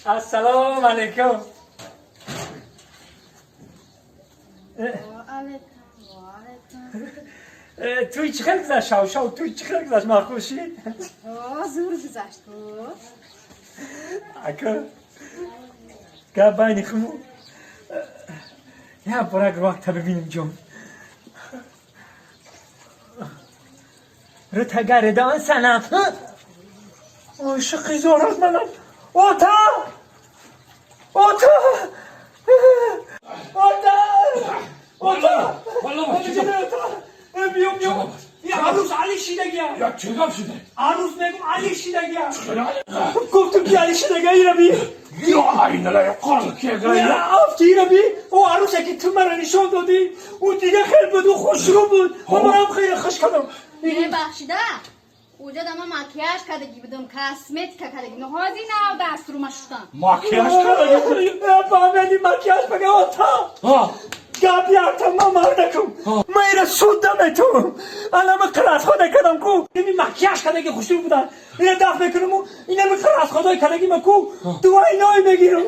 السلام علیکم. توی چی خیلی گذشت؟ شاو شاو توی چی خیلی گذشت؟ مخوشی؟ زور گذشت. اکا گه بینی خمو یه برک وقت ببینیم جون رو تگردان سنم عاشق زارت منم. اوتا اوتا اوتا اوتا بیام بیام یه عروس علی شیدگی. یا چیکار شده؟ عروس میگم علی شیدگی. گفتم که علی شیدگی ایرا بی. یا اینلا قرار که یا افتی ایرا بی. او عروسه که تو مرا نشون دادی او دیگه خیلی بود و خوشرو بود و منم خیلی خوش کردم. ببخشیده اوجا دما макияж кардагӣ будам, косметика кардагӣ. Ҳозир нав даст рӯма шуштам. Макияж кардагӣ? Фаҳмиди макияж бага ота. Гап ярта ма мардакум. Ма ира суд наметум. Ана ма қирас хода кардам ку. Ини макияж кардагӣ хушрӯ будан. Ина даф мекунаму ина ми қирас ходаи кардагӣ ма ку. Дуаи ной мегирам.